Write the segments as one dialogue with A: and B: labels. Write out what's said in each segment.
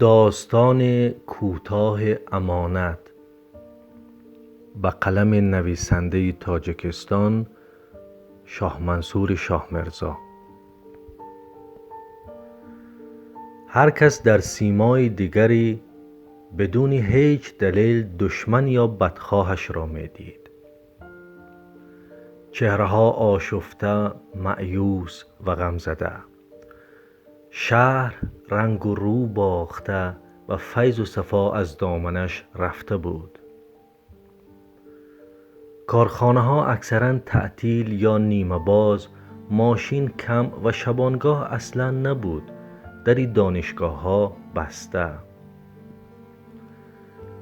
A: Достони кӯтоҳи Амонат ба қалами нависандаи Тоҷикистон Шоҳмансури Шоҳмирзо. Ҳар кас дар симои дигаре бидуни ҳеҷ далел душман ё бадхоҳашро медид. Чеҳраҳо ошуфта, маъюс ва ғамзада. Шаҳр рангу рӯ бохта ва файзу сафо аз доманаш рафта буд. Корхонаҳо аксаран таътил ё нимабоз, мошин кам ва шабонгоҳ аслан набуд, дари донишгоҳҳо баста.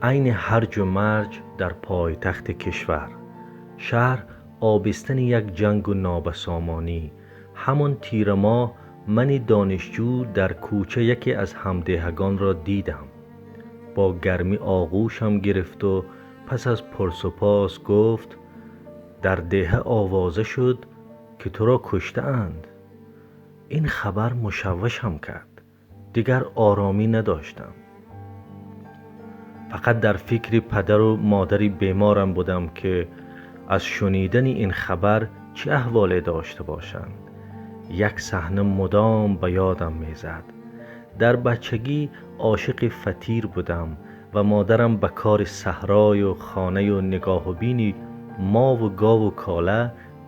A: Айни ҳарҷу марҷ дар пойтахти кишвар. Шаҳр обистани як ҷангу нобасомонӣ. Ҳамон тирамоҳ мани донишҷӯ дар кӯча яке аз ҳамдеҳагонро дидам. Бо гармӣ оғӯшам гирифту пас аз пурсупос гуфт: дар деҳа овоза шуд, ки туро куштаанд. Ин хабар мушаввашам кард. Дигар оромӣ надоштам. Фақат дар фикри падару модари беморам будам, ки аз шунидани ин хабар чӣ аҳволе дошта бошанд. Як саҳна мудом ба ёдам мезад. Дар бачагӣ ошиқи фатир будам ва модарам ба кори саҳрою хонаю нигоҳубини мову гову кола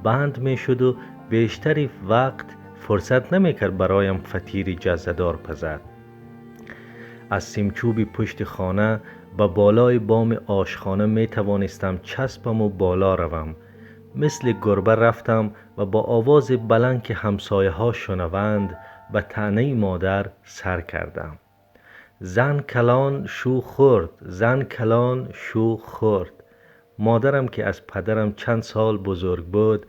A: банд мешуду бештари вақт фурсат намекард бароям фатири ҷаззадор пазад. Аз симчӯби пушти хона ба болои боми ошхона метавонистам часпаму боло равам. Мисли гурба рафтам ва бо овози баланд, ки ҳамсояҳо шунаванд, ба таънаи модар сар кардам: зан калон шу хурд, зан калон шу хурд. Модарам, ки аз падарам чанд сол бузург буд,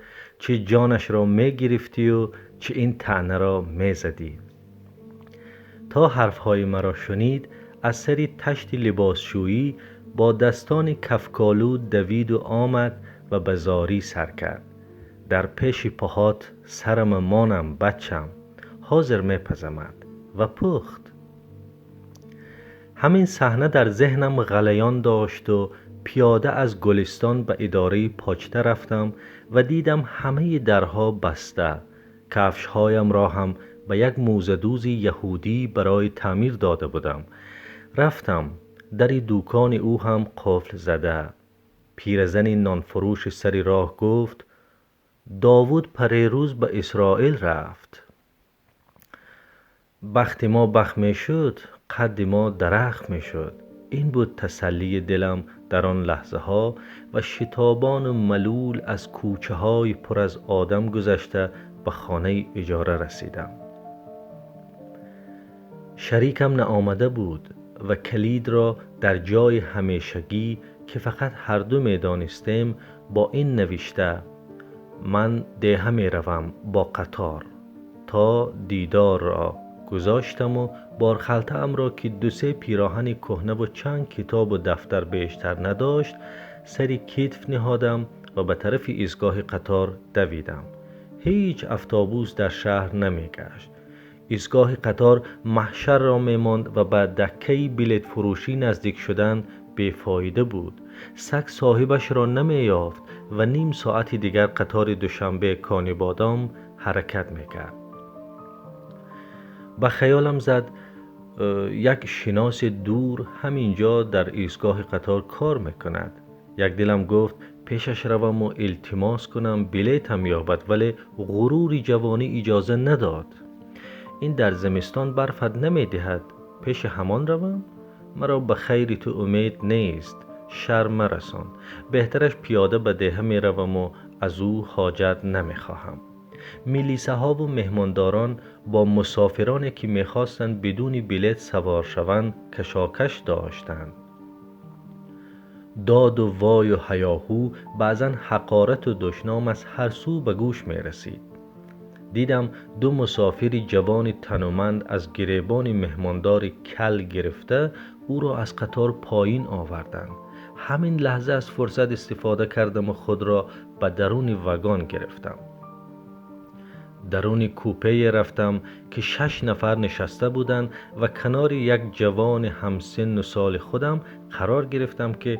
A: чӣ ҷонашро мегирифтию чӣ ин таънаро мезадӣ. То ҳарфҳои маро шунид, аз сари ташти либосшӯӣ бо дастони кафколуд давиду омад ва ба зорӣ сар кард: дар пеши поҳот сарама монам, бачам, ҳозир мепазамад. Ва пухт. Ҳамин саҳна дар зеҳнам ғалаён дошту пиёда аз Гулистон ба идораи почта рафтам ва дидам ҳамаи дарҳо баста. Кафшҳоямро ҳам ба як мӯзадӯзи яҳудӣ барои таъмир дода будам. Рафтам, дари дукони ӯ ҳам қуфл зада. Пиразани нонфурӯши сари роҳ гуфт: Довуд парерӯз ба Исроил рафт. Бахти мо бах мешуд, қадди мо дарахт мешуд. Ин буд тасаллии дилам дар он лаҳзаҳо ва шитобону малул аз кӯчаҳои пур аз одам гузашта ба хонаи иҷора расидам. Шарикам наомада буд ва калидро дар ҷои ҳамешагӣ, ки фақат ҳарду медонистем, бо ин навишта: ман деҳа меравам бо қатор, то дидорро гузоштаму борхалтаамро, ки ду-се пироҳани кӯҳнаву чанд китобу дафтар бештар надошт, сари китф ниҳодам ва ба тарафи истгоҳи қатор давидам. Ҳеҷ автобус дар шаҳр намегашт. Истгоҳи қатор маҳшарро мемонд ва ба даккаи билетфурӯшӣ наздик шудан бефоида буд. Саг соҳибашро намеёфт ва ним соати дигар қатори Душанбе Конибодом ҳаракат мекард. Ба хаёлам зад, як шиноси дур ҳамин ҷо дар истгоҳи қатор кор мекунад. Як дилам гуфт пешаш раваму илтимос кунам билетам ёбад, вале ғурури ҷавонӣ иҷоза надод. Ин дар зимистон барфат намедиҳад, пеши ҳамон равам? Маро ба хайри ту умед нест, шар марасон. Беҳтараш пиёда ба деҳа мераваму аз ӯ ҳоҷат намехоҳам. Милисаҳову меҳмондорон бо мусофироне, ки мехостанд бидуни билет савор шаванд, кашокаш доштанд. Доду вою ҳаёҳу, баъзан ҳақорату душном аз ҳар сӯ ба гӯш мерасид. Дидам ду мусофири ҷавони тануманд аз гиребони меҳмондори кал гирифта ӯро аз қатор поин оварданд. Ҳамин лаҳза аз фурсат истифода кардаму худро ба даруни вагон гирифтам. Даруни купее рафтам, ки 6 нафар нишаста буданд ва канори як ҷавони ҳамсинну соли худам қарор гирифтам, ки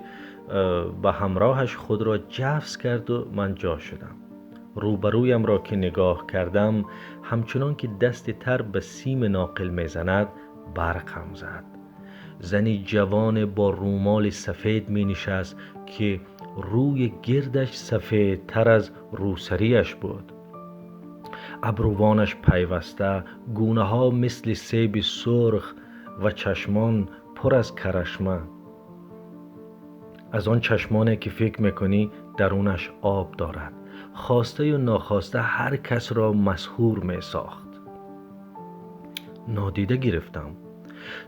A: ба ҳамроҳаш худро ҷафс карду ман ҷо шудам. Рӯбарӯямро ки нигоҳ кардам, ҳамчунон ки дасти тар ба сими ноқил мезанад, барқам зад. Зани ҷавоне бо рӯмоли сафед менишаст, ки рӯи гирдаш сафедтар аз рӯсарияш буд. Абрувонаш пайваста, гунаҳо мисли себи сурх ва чашмон пур аз карашма. Аз он чашмоне ки фикр мекунӣ дарунаш об дорад. Хостаю нохоста ҳар касро масҳур месохт. Нодида гирифтам.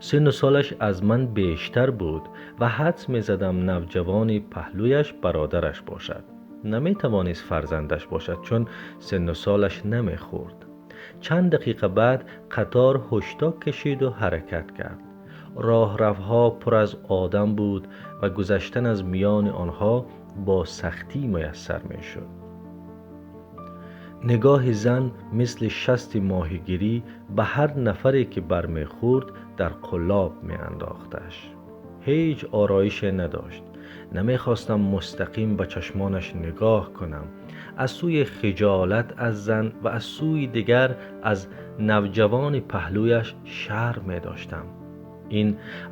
A: Синну солаш аз ман бештар буд ва ҳадс мезадам навҷавони паҳлӯяш бародараш бошад. Наметавонист фарзандаш бошад, чун синну солаш намехӯрд. Чанд дақиқа баъд қатор ҳушток кашиду ҳаракат кард. Роҳравҳо пур аз одам буд ва гузаштан аз миёни онҳо бо сахтӣ муяссар мешуд. Нигоҳи зан мисли шасти моҳигирӣ ба ҳар нафаре ки бармехӯрд дар қуллоб меандохташ. Ҳеҷ ороише надошт. Намехостам мустақим ба чашмонаш нигоҳ кунам. Аз сӯи хиҷолат аз зан ва аз сӯи дигар аз навҷавони паҳлӯяш шарм медоштам. Ин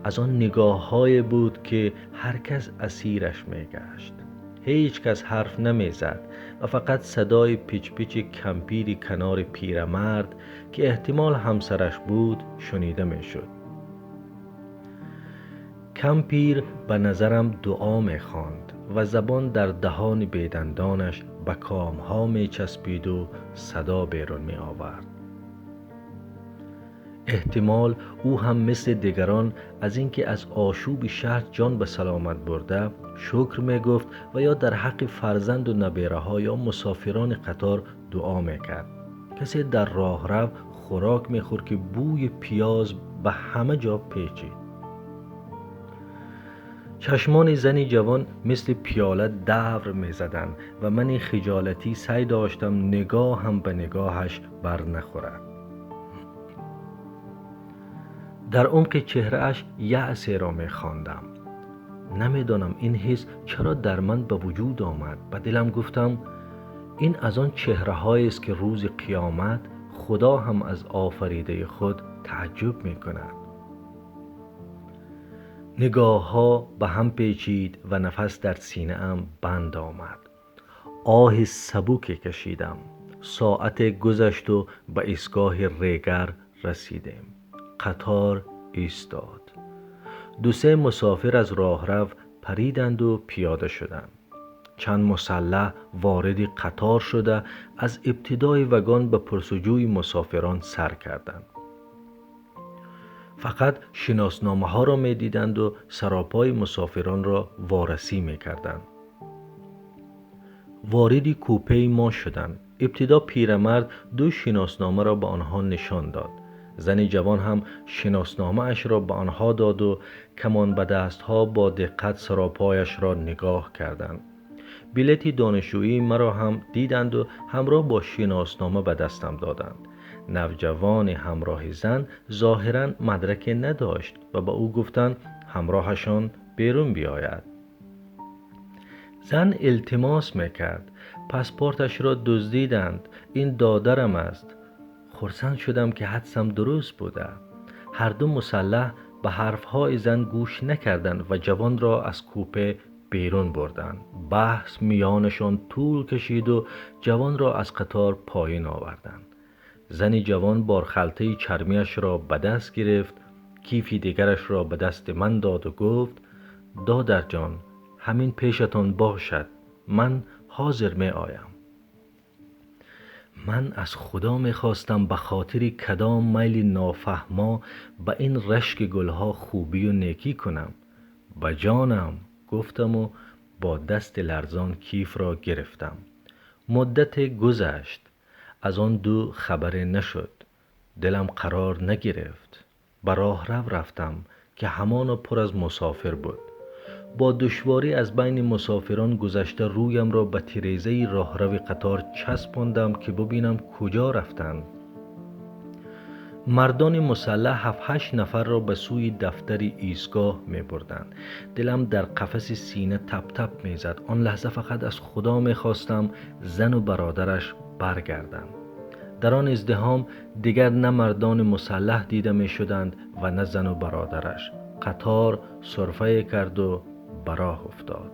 A: аз он нигоҳҳое буд, ки ҳар кас асираш мегашт. Ҳеҷ кас ҳарф намезад ва фақат садои пичпичи кампири канори пирамард, ки эҳтимол ҳамсараш буд, шунида мешуд. Кампир ба назарам дуо мехонд ва забон дар даҳони бедандонаш ба комҳо мечаспиду садо берун меовард. Эҳтимол ӯ ҳам мисли дигарон аз инки аз ошӯби шаҳр ҷон ба саломат бурда шукр мегуфт ва ё дар ҳаққи фарзанду набераҳо ё мусофирони қатор дуо мекард. Касе дар роҳрав хӯрок мехӯрд, ки бӯи пиёз ба ҳама ҷо печид. Чашмони зани ҷавон мисли пиёла давр мезаданд ва мани хиҷолатӣ саъй доштам нигоҳам ба нигоҳаш барнахӯрад. Дар умқи чеҳрааш яъсеро мехондам. Намедонам ин ҳис чаро дар ман ба вуҷуд омад. Ба дилам гуфтам, ин аз он чеҳраҳоест, ки рӯзи қиёмат худо ҳам аз офаридаи худ таъҷуб мекунад. Нигоҳҳо ба ҳам печид ва нафас дар синаам банд омад. Оҳи сабуке кашидам. Соате гузашту ба истгоҳи Регар расидем. Қатор истод. Ду-се мусофир аз роҳрав париданду пиёда шуданд. Чанд мусаллаҳ вориди қатор шуда аз ибтидои вагон ба пурсуҷӯи мусофирон сар карданд. Фақат шиносномаҳоро медиданду саропои мусофиронро ворасӣ мекарданд. Вориди купеи мо шуданд. Ибтидо пирамард ду шиносномаро ба онҳо нишон дод. Зани ҷавон ҳам шиносномаашро ба онҳо доду камон ба дастҳо бо диққат саропояшро нигоҳ карданд. Билети донишҷӯии маро ҳам диданду ҳамроҳ бо шиноснома ба дастам доданд. Навҷавони ҳамроҳи зан зоҳиран мадраке надошт ва ба ӯ гуфтанд ҳамроҳашон берун биёяд. Зан илтимос мекард. Паспорташро дуздиданд. Ин додарам аст. Хурсанд шудам, ки ҳадсам дуруст буда. Ҳар ду мусаллаҳ ба ҳарфҳои зан гӯш накарданд ва ҷавонро аз купе берун бурданд. Баҳс миёнашон тӯл кашиду ҷавонро аз қатор поён оварданд. Зани ҷавон борхалтаи чармиашро ба даст гирифт, кифи дигарашро ба дасти ман доду гуфт: додарҷон, ҳамин пешатон бошад, ман ҳозир меоям. Ман аз худо мехостам ба хотири кадом майли нофаҳмо ба ин рашки гулҳо хубию некӣ кунам. Ба ҷонам, гуфтаму бо дасти ларзон кифро гирифтам. Муддате гузашт. Аз он ду хабаре нашуд. Дилам қарор нагирифт. Ба роҳрав рафтам, ки ҳамоно пур аз мусофир буд. با دشواری از بین مسافران گذشته رویم را به تریزه راهرو قطار چسباندم که ببینم کجا رفتند. مردان مسلح 7-8 نفر را به سوی دفتر ایستگاه می بردند. دلم در قفس سینه تپ تپ می زد. آن لحظه فقط از خدا می خواستم زن و برادرش برگردند. در آن ازدحام دیگر نه مردان مسلح دیده می شدند و نه زن و برادرش. قطار سرفه کرد و براه افتاد.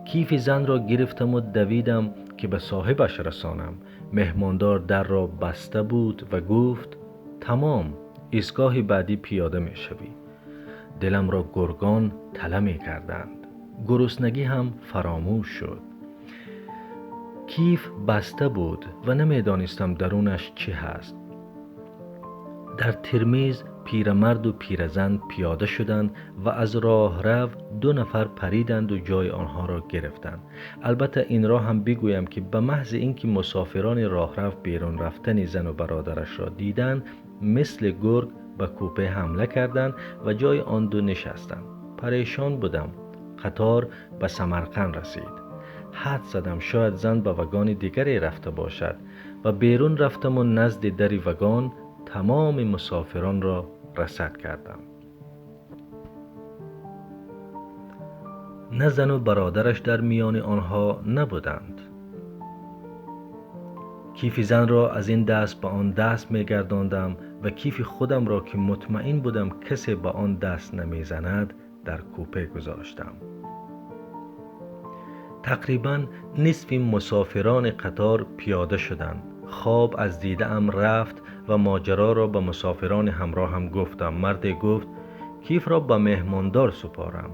A: کیف زن را گرفتم و دویدم که به صاحبش رسانم. مهماندار در را بسته بود و گفت تمام، ایستگاه بعدی پیاده می شوی. دلم را گرگان تله می کردند. گرسنگی هم فراموش شد. کیف بسته بود و نمی دانستم درونش چی هست. در ترمیز پیرمرد و پیرزن پیاده شدند و از راهرو 2 نفر پریدند و جای آنها را گرفتند. البته این را هم بگویم که به محض اینکه مسافران راهرو بیرون رفتن زن و برادرش را دیدند، مثل گرگ به کوپه حمله کردند و جای آن دو نشستند. پریشان بودم. قطار به سمرقند رسید. حد زدم شاید زن به وگان دیگری رفته باشد و بیرون رفتم و نزد در وگان تمام مسافران را رصد کردم. نه زن و برادرش در میان آنها نبودند. کیف زن را از این دست به آن دست می گرداندم و کیف خودم را که مطمئن بودم کسی به آن دست نمی زند در کوپه گذاشتم. تقریبا نصف مسافران قطار پیاده شدند. خواب از دیده‌ام رفت و ماجرا را به مسافران همراهم گفتم. مرد گفت کیف را به مهماندار سپارم.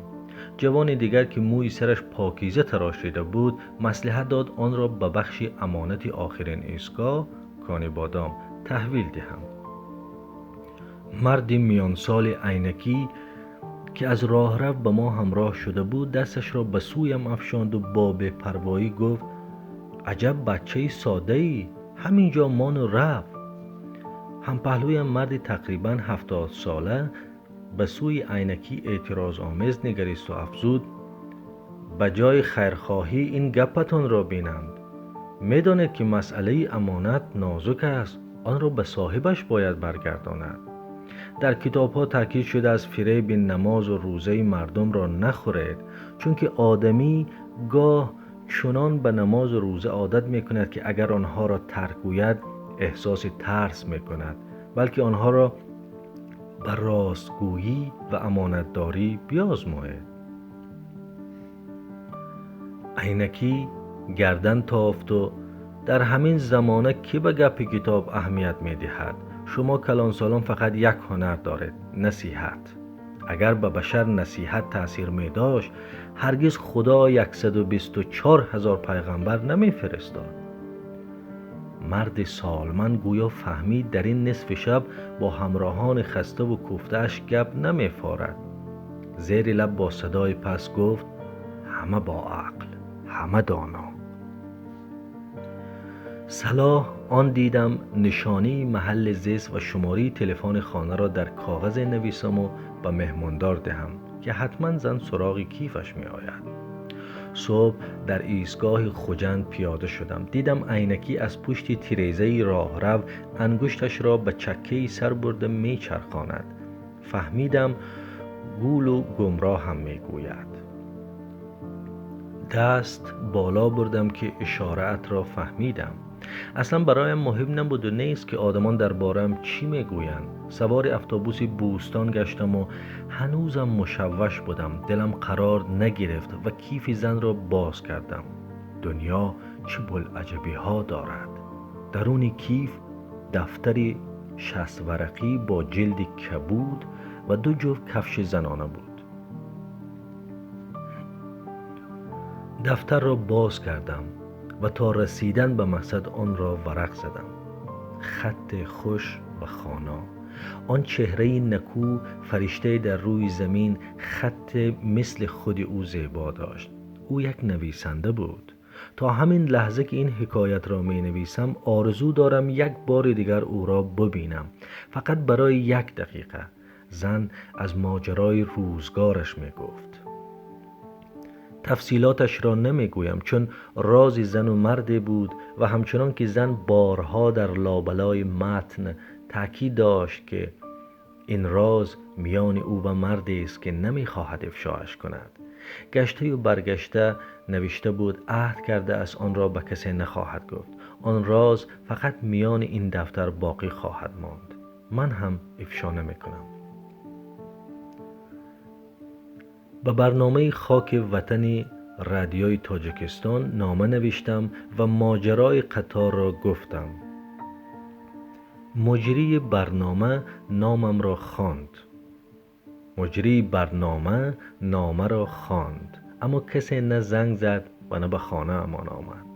A: جوان دیگر که موی سرش پاکیزه تراشیده بود مصلحت داد آن را به بخش امانت آخرین ایستگاه کانی بادام تحویل دهم. مرد میانسال عینکی که از راهرو به ما همراه شده بود دستش را به سویم افشاند و با بی‌پروایی گفت عجب بچه ساده‌ای، همینجا مان و رفت. هم پهلویم مرد تقریباً 70 ساله به سوی عینکی اعتراض آمیز نگریست و افزود به جای خیرخواهی این گپتان را بینند. میدانید که مسئله امانت نازک است، آن را به صاحبش باید برگرداند. در کتاب ها تاکید شده از فریب نماز و روزه مردم را نخورید، چون که آدمی گاه چنان به نماز و روزه عادت می کند که اگر آنها را ترک گوید احساس ترس می کند، بلکه آنها را به راستگویی و امانتداری بیازماید. عینکی گردن تافت و در همین زمانه کی به گپ کتاب اهمیت می دهد؟ شما کلانسالان فقط یک هنر دارید، نصیحت. اگر به بشر نصیحت تأثیر می داشت هرگز خدا 124,000 پیغمبر نمی فرستاد. مرد سالمن گویا فهمید در این نصف شب با همراهان خسته و کوفته‌اش گپ نمی فارد. زیر لب با صدای پس گفت همه با عقل، همه دانا. صلاح آن دیدم نشانی محل زیست و شماره تلفن خانه را در کاغذ نویسم و به مهماندار دهم که حتما زن سراغ کیفش می آید. صبح در ایستگاه خجند پیاده شدم. دیدم عینکی از پشت تریزه راهرو انگشتش را به چکه‌ای سر برده می چرخاند. فهمیدم گول و گمراه هم می گوید. دست بالا بردم که اشاره‌ات را فهمیدم. اصلا برایم مهم نبود و نیست که آدمان درباره‌ام چی میگویند. سوار اتوبوس بوستان گشتم و هنوزم مشوش بودم. دلم قرار نگرفت و کیف زن را باز کردم. دنیا چه بلعجبی ها دارد. درون کیف دفتری 60 ورقی با جلد کبود و 2 جفت کفش زنانه بود. دفتر را باز کردم و تا رسیدن به مقصد آن را ورق زدم. خط خوش و خوانا، آن چهره نکو، فرشته در روی زمین، خط مثل خود او زیبا داشت. او یک نویسنده بود. تا همین لحظه که این حکایت را می نویسم آرزو دارم یک بار دیگر او را ببینم، فقط برای 1 دقیقه. زن از ماجرای روزگارش می گفت. تفصیلاتش را نمیگویم چون راز زن و مردی بود و همچنان که زن بارها در لابلای متن تاکید داشت که این راز میان او و مردی است که نمیخواهد افشاش کند. گشته و برگشته نوشته بود عهد کرده است آن را به کسی نخواهد گفت. آن راز فقط میان این دفتر باقی خواهد ماند. من هم افشا نمیکنم. به برنامه خاک وطن رادیوی تاجیکستان نامه نوشتم و ماجرای قطار را گفتم. مجری برنامه نامم را خواند. مجری برنامه نامه را خواند، اما کسی نه زنگ زد و نه به خانه امان آمد.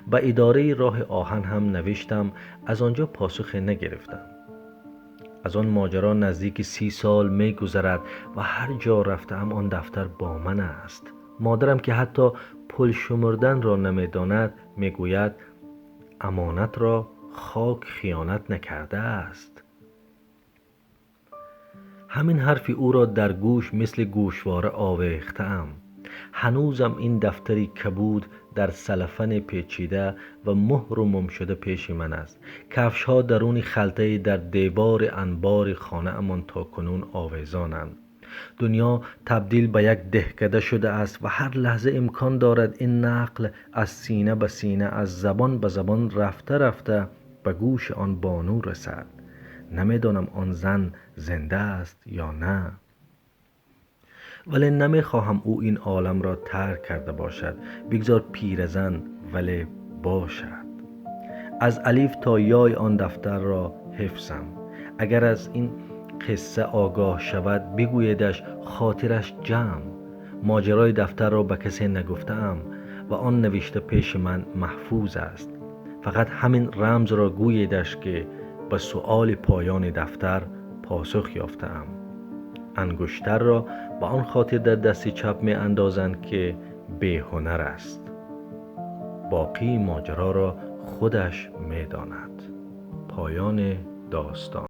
A: به اداره راه آهن هم نوشتم، از آنجا پاسخ نگرفتم. از آن ماجرا نزدیک 30 سال می گذرد و هر جا رفتم آن دفتر با من است. مادرم که حتی پل شمردن را نمی داند می گوید امانت را خاک خیانت نکرده است. همین حرفی او را در گوش مثل گوشواره آویختم. هنوزم این دفتری کبود در سلفن پیچیده و مهر و مم شده پیش من است. کفش ها درون خلطه در دیوار انبار خانه امان تا کنون آویزانند. دنیا تبدیل به یک دهکده شده است و هر لحظه امکان دارد این نقل از سینه به سینه، از زبان به زبان رفته رفته به گوش آن بانو رسد. نمیدانم آن زن زنده است یا نه، ولی نمیخواهم او این عالم را ترک کرده باشد. بگذار پیرزن ولی باشد. از الف تا یای آن دفتر را حفظم. اگر از این قصه آگاه شود بگویدش خاطرش جمع. ماجرای دفتر را به کسی نگفتم و آن نوشته پیش من محفوظ است. فقط همین رمز را گویدش که به سؤال پایان دفتر پاسخ یافتم. انگشتر را به آن خاطر در دست چپ می اندازند که بی هنر است. باقی ماجرا را خودش می داند. پایان داستان.